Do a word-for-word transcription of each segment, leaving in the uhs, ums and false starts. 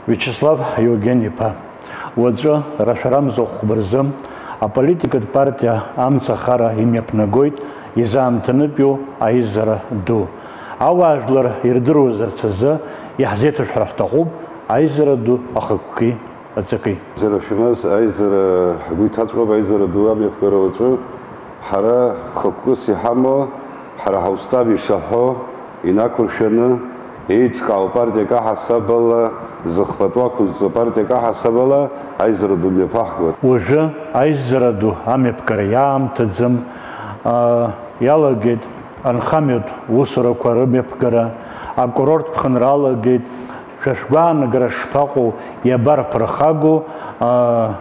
Виачеслав Иоген-иԥа, уаҵәы рашәарамза хәба рзы аполитикатә партиа Амцахара имҩаԥнагоит изаамҭанытәиу аизара ду. Ауаажәлар ирдыруазарц азы иаҳзеиҭашәҳәар ҳҭахуп аизара ду ахықәки аҵаки. Зара шәымаз аизара ҳгәы иҭаҵәҟьоуп, аизара ду амҩаԥгара уаҵәы. Ҳара хықәкыс иҳамоу, ҳара ҳаустав ишаҳәо инақәыршәаны, еиҿкаау партиак аҳасабала, зыхԥатәу ақәызҵо партиак аҳасабала аизара ду мҩаԥаҳгоит. Уажәы аизара ду амҩаԥгара иаамҭаӡам, аа, иалагеит анхамҩатә усурақәа рымҩаԥгара, акурорт ԥхынра алагеит. Шәа шәгәаанагара шԥаҟоу, иабарԥырхагоу, аа,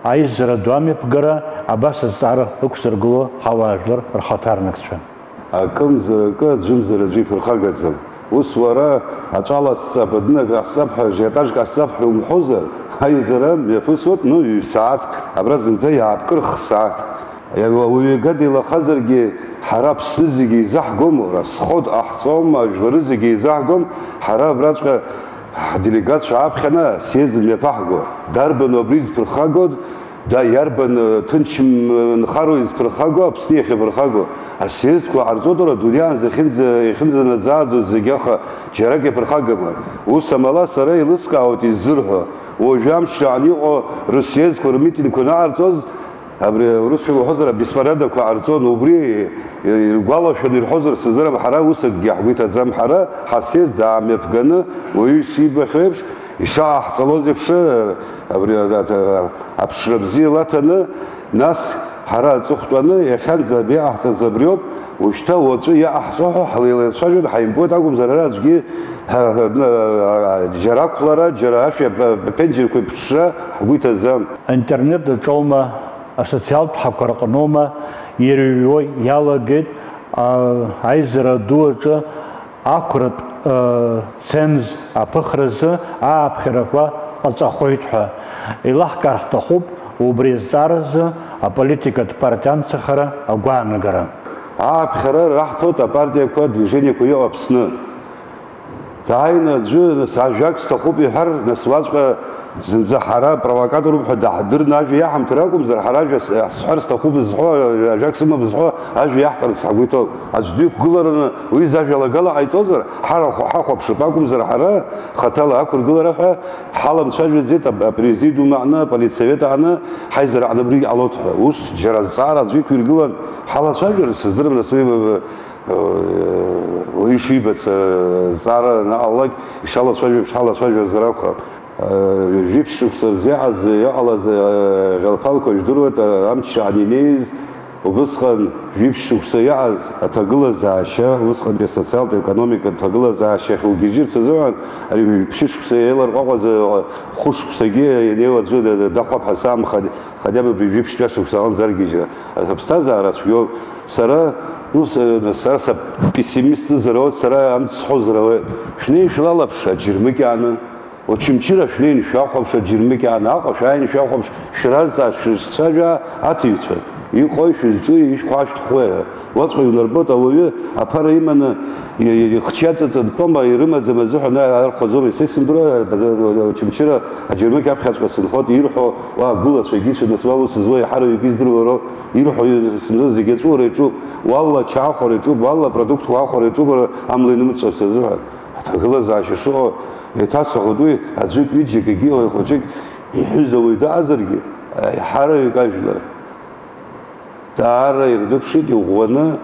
аизара ду амҩаԥгара абас азҵаара ықәзыргыло ҳауаажәлар рхаҭарнакцәа? Акымзар акы, аӡәымзар аӡәы иԥырхагаӡам. Ус уара аҵәа лацҵа абаднак ҟасҵап ҳәа, ажиотаж ҟасҵап ҳәа умҳәозар, аизара мҩаԥысуеит, ну, ҩ-сааҭк, абра зынӡа иаапкыр х-сааҭк. Ауаҩы гада илахазаргьы, ҳара Аԥсны зегьы еизаҳгом, расход ҟаҳҵом, ажәлары зегьы еизаҳгом, ҳара абраҵәҟьа ҳделегатцәа ааԥхьаны асъезд мҩаԥаҳго. Дарбану абри зԥырхагоу? Да, иарбан, э, ҭынч, м, нхароу изԥырхаго, Аԥсны иахьаԥырхаго? Асъездқәа ҟарҵоит, уара, дунеиаанӡа иахьынӡа-, иахьынӡанаӡааӡоз зегьы, аха џьарак иаԥырхагама? Ус амала сара еилыскаауеит иззырҳәо. Уажәы амчра аан иҟоу рсъездқәа, рмитингқәа анаҟарҵоз, абри урысшәа уҳәозар, абеспорядокқәа ҟарҵон, убри, э, иргәалашәаны ирҳәозар сыздырам, ҳара ус акгьы ҳгәы иҭаӡам, ҳара ҳасъезд даамҩаԥганы, уаҩы ишибахьоу еиԥш, ишааҳҵалоз еиԥш, абри аԥшра бзиала аҭаны, нас ҳара аҵыхәтәаны иахьанӡа иҟаҳҵаз абриоуп, ушьҭа уаҵәы иҟаҳҵо ҳәа ҳлеилаирцәажәон, ҳаимпоет акәымзар, ара аӡәгьы, ҳа, ҳа, ҳа, џьара ақәлара, џьара ашәа, аԥенџьырқәа иԥҽра ҳгәы иҭаӡам. Аинтернет аҿоума, асоциалтә ҳақәа рҟноума ирыҩуа иалагеит, а, аизара ду аҿы ақәратә, э, ценз аԥыхразы ааԥхьарақәа ҟаҵахоит ҳәа. Еилаҳкаар ҳҭахуп убри азҵааразы аполитикатә партиа Амцахара агәаанагара. Ааԥхьара раҳҭоит апартиақәа, адвижениақәа иҟоу Аԥсны. Дааины аӡәы, нас, ажәак сҭахуп иҳәар, нас уаҵәҟьа зынӡа ҳара провокаторуп ҳәа даҳдырны ажәа иаҳамҭар акәымзар, ҳара ажәа с-, сҳәар сҭахуп зҳәо, ажәак сымам зҳәо ажәа иаҳҭарц ҳгәы иҭоуп. Аӡә диқәгылараны уи зажәа алагала ҟаиҵозар, ҳара хә-, ҳахәаԥшып акәымзар, ҳара хаҭала ақәыргылара ҳәа ҳаламцәажәаӡеит ап-, апрезидиум аҟны, аполитсовет аҟны, ҳаизара аҟны абригь ҟалоит ҳәа. Ус џьара азҵаара аӡәы иқәиргылан, ҳалацәажәар, сыздырам, нас уи, уаҩы ишибац, э, зҵаара анаҟалалак, ишалацәажәо еиԥш ҳалацәажәарзар акәхап. Э, жәиԥшь шықәса рзы иҟаз, иҟалаз, э, ӷьалԥалқәа жәдыруеит, э, амчра анинеиз, убысҟан жәиԥшь шықәса иҟаз аҭагылазаашьа, усҟантәи асоциалтә економикатә ҭагылазаашьа ахьугьежьырц азыҳәан, ари ҩажәи шықәса еиларҟәаҟәаз, э, хәышықәсагьы ианеиуа аӡәы да-, да-, дахәап ҳәа саамхаӡеит. Хотя бы жәиԥшьтәи ашықәса аҟынӡа аргьежьра. Аԥсҭазаара цәгьоуп. Сара, ну, с-, сара сапессимистызар ауеит, сара амц сҳәозар ауеит. Шәнеи шәлалаԥш аџьармыкьааны, Очамчыра шәнеин шәахәаԥш аџьармыкьааны, Аҟәа шәааин шәахәаԥш, шәразҵаа, шәызцәажәаа аҭыҩцәа. Иҟои шәызҿуи, ишәхәа шәҭхуеи ҳәа. Уаҵәҟьа иунарбоит ауаҩы аԥара иманы, и-, и-, ихчы иаҵаҵа дтәома, ирымаӡам азыҳәан архәаӡом. Са исымдыруа, Очамчыра аџьармыкьа аԥхьаҵәҟьа сынхоит, ирҳәо уа агәылацәагьы ицәа, нас уа ус зуа иҳараҩык издыруа роуп, ирҳәо сымдыруа, зегьы аҵәыуара иаҿуп, уалла ача ахәара иаҿуп, уалла апродуктқәа ахәара иаҿуп, амла инымҵәарц азыҳәан. Аҭагылазаашьа шыҟоу еиҭасҳәахоит, уи аӡәык, ҩыџьак, егьи хәыҷык иҳәыз ауаҩ дыҟазаргьы, аиҳараҩык ажәлар даара ирныԥшит, иӷәӷәаны,